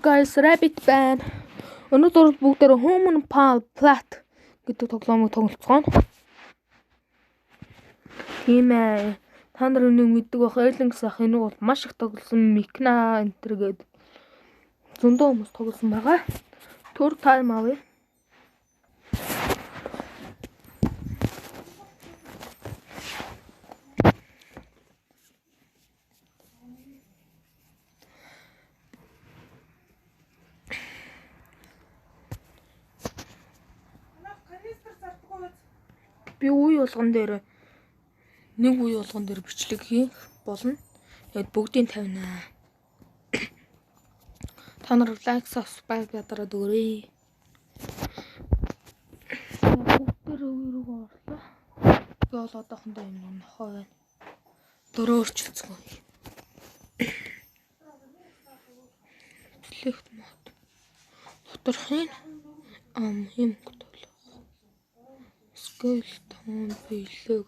Guys, Rabbit байна. Өнөөдөр бүгдээр Human Fall Flat гэдэг тоглоомыг тоглолцгооно. Тийм ээ. Та нар энийг мэддэг байх. Erling ах энийг бол маш их тоглосон. Mikna энэ төр гээд зөндөө хүмүүс тоглосон байгаа. Төр time авъя. Би үе болгон дээр нэг үе болгон дээр бичлэг хийх болно. Тэгээд бүгдийг тавина. Та нар like, subscribe ядараад өгөөрэй. Бүгдээр үе рүү орлоо. Би бол одоохондоо юм нохоо байна. Дөрөөр өөрчилсөн. Select mode. Доторхын ам юм толох. Skeleton бэлэг.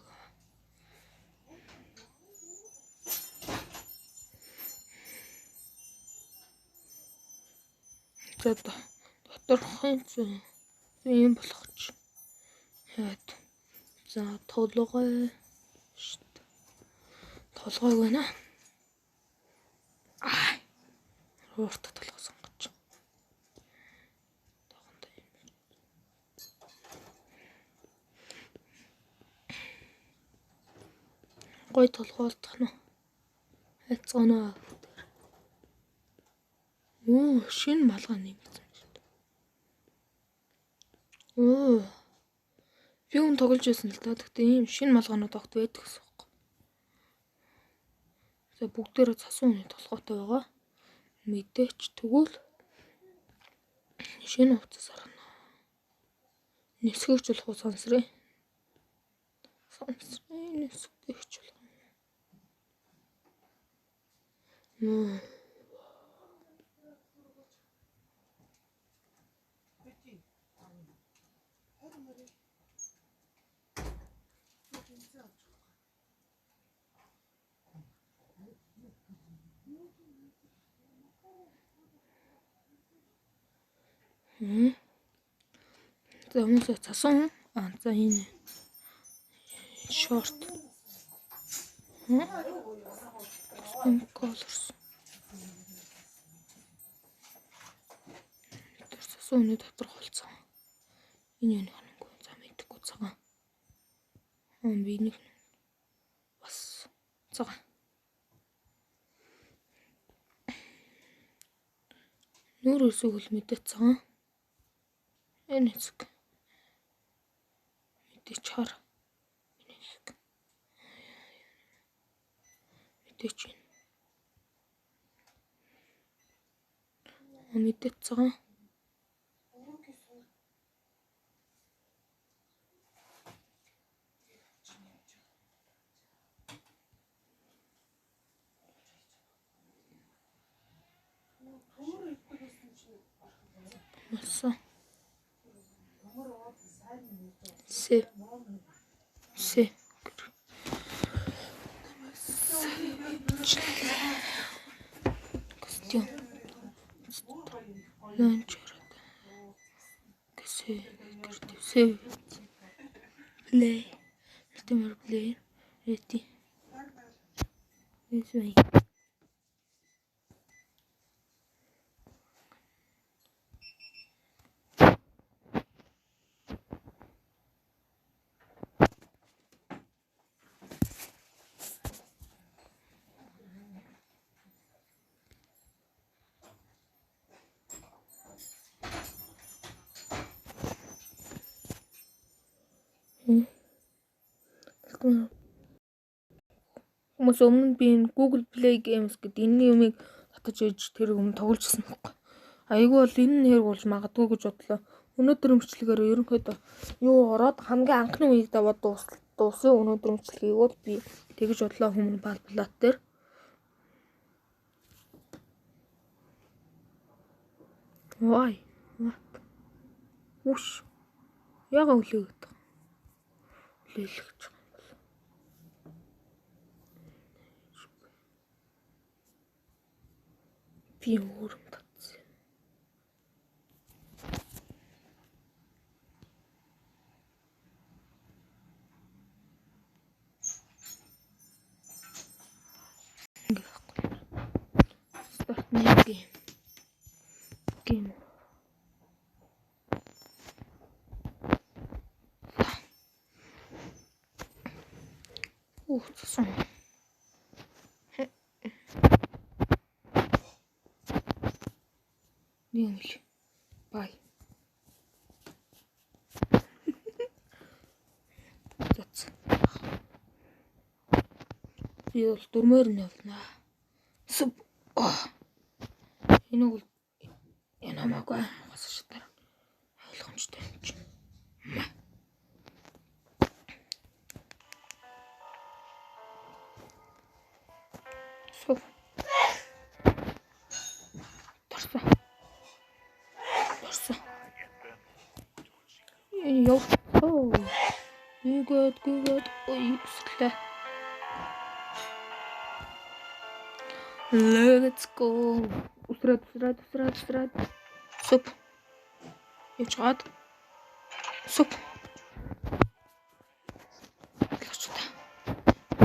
За доторхын юм болгоч. Яад. За толгой шт. Толгойг байна. Аа. Уурт толгой сонгоч. Тоохондоо юм. Гой толгойлдох нь. Хайцгаана. Оо, шинэ малгай нэмэгдсэн шүү дээ. Оо. Би өмнө тоглож байсан л да. Гэхдээ ийм шинэ малгайнууд огт байдаг гэсэн үг. За бүгдээрээ цасан үний толгойтой байгаа. Мэдээч тэгвэл шинэ хувцас арна. Нисгэгч болох уу сансрын? Сансрын нисгэгч болох юм. За хүмүүс цасан. А за энэ short. Custom colors. Тэр цасан үний дотор холцсон. Энэ юу ханангүй. За мэдхгүй цагаан. Аа би нэг бас цагаан. Нүүр өсөг бол мэдээ цагаан. Энэ хэсэг. Мэдээч хар. Энэ хэсэг. Мэдээч энэ. Мэдээч цагаан. Маса. С. С. Костюм. Ланчер. Кэсэ. Кэртэ. Play. Ultimate play. Ready. This way. Хүмүүс өмнө би энэ Google Play Games гэдэг энэний юмыг татаж ээж тэр өмнө тоглож ирсэн байхгүй. Айгүй бол энэ нь хэрэг болж магадгүй гэж бодлоо. Өнөөдөр бичлэгээр ерөнхийдөө юу ороод хамгийн анхны үеийг даваад дууссан өнөөдөр бичлэгийг бол би тэгж бодлоо Human Fall Flat дээр. Why? What? Үш. Яга үлээгээд байгаа. Үлээлгэж байгаа юм бол. Би өөр юм татсан. Гин. Цасан. Нэг юм л. Бай. Зац. Би бол дөрмөр нь явна. Сүп. Энэ бол энэ хамаагүй гас шатар. Ойлгомжтой юм чинь. Сүп. Торсон. Торсон. Яв. Гүгэд гүгэд ой үсгэлээ. Let's go. Усраад усраад усраад усраад. Суп. Явж гад. Суп. Ойлгочлаа.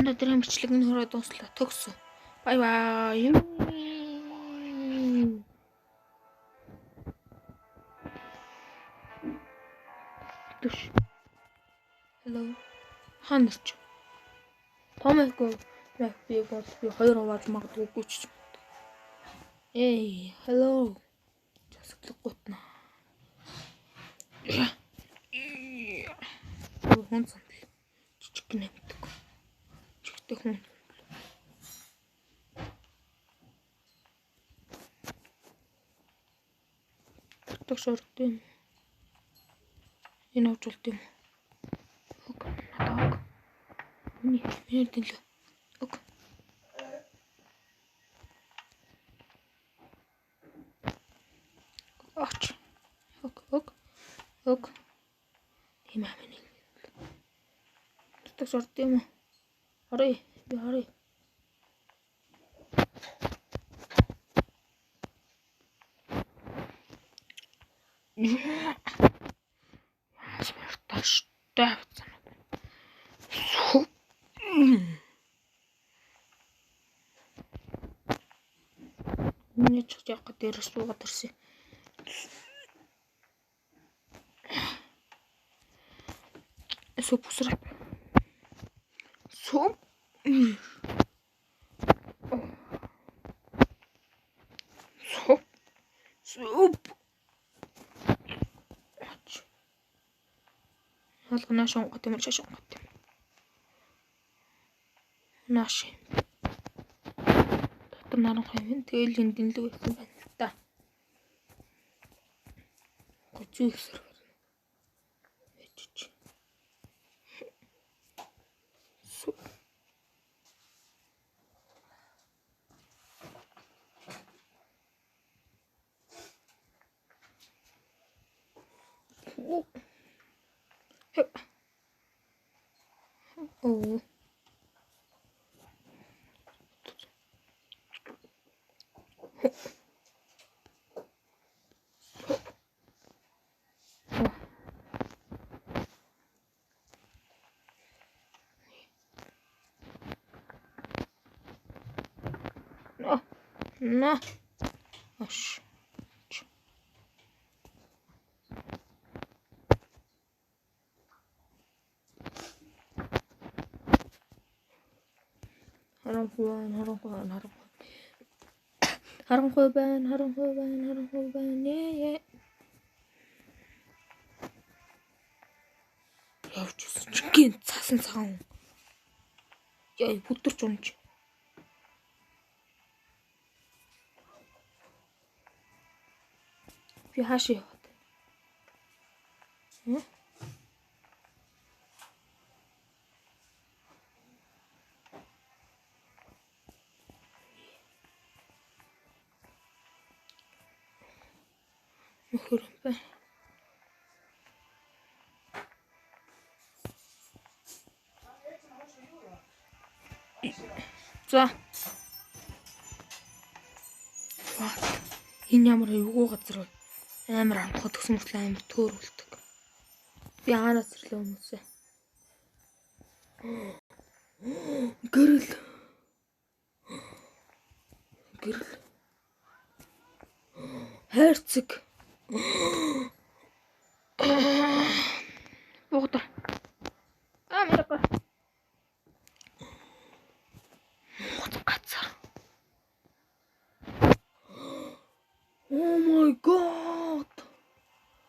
Өнөөдрийн бичлэг нь хүрээ дууслаа. Төгсөө. Bye bye. Түш. Hello. Хаана ч. Томэхгүй. Би бол би хоёр хувааж магадгүй гүчж. Эй, hello. Засаглахгүй тна. Хүн сандал. Жижиг нэмдэг. Жигтэй хүн. Татагш орд юм. Энэ авч болд юм. Ок. Надад ок. Миний миний дэнлээ. Ок. Оч. Ок, ок. Ок. Тийм аа миний. Татагш орд юм уу? Орё. Би орё. Смерташтай. Миний ч яг дээр суугаад ирсэн. Суп усраа. Суп. Суп. Суп. Алга нааш онгот юм шаш онгот юм. Нааш. Дотор наранхай юм. Тэгэл энэ дэнлэг байсан байна л та. Гожиг сэргээр. Ээжч. Су. Оо. На. Аш. Харанхуй байна, харанхуй. Харанхуй байна, харанхуй байна, харанхуй байна. Яа. Явж ирсэн чинь гин цасан цагаан. Яа, бүдэрч унж. Би хаашаа яваад байна? Нөхөр юм байна. За. Энэ ямар эвгүй газар вэ? Амар амтхад төгсөн мөртлөө амар төөрөлдөг. Би хаанаас ирлээ хүмүүсээ. Гэрэл. Гэрэл. Хайрцаг. Буугдар. Аа мэдээгүй. Мууц газар. Oh my god.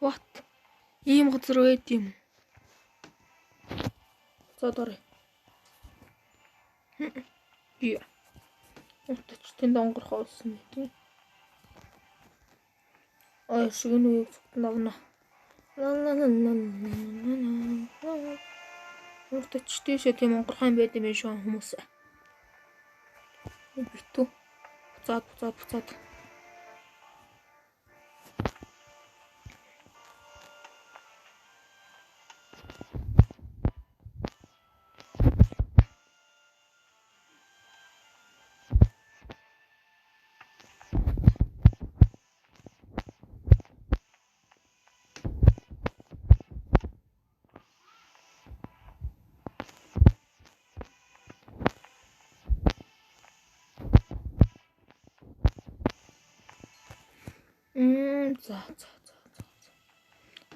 What? Ийм газар байд юм. За дорой. Яа. Утач тэнд онгорхоо болсон тийм. Ой, шиг энэ үеийг зүгтэн авна. Ла ла ла ла ла ла. Утач тийшээ тийм онгорхоо юм байд юм шүү хүмүүс. Битүү. Буцаад буцаад буцаад. За за за за.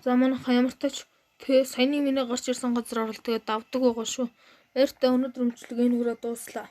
За манайха ямар тач тэгээ саяны миний гарч ирсэн газар орол тэгээ давдаг байгаа шүү. Баяртай, өнөөдөр өмчлөг энэ хүрээ дууслаа.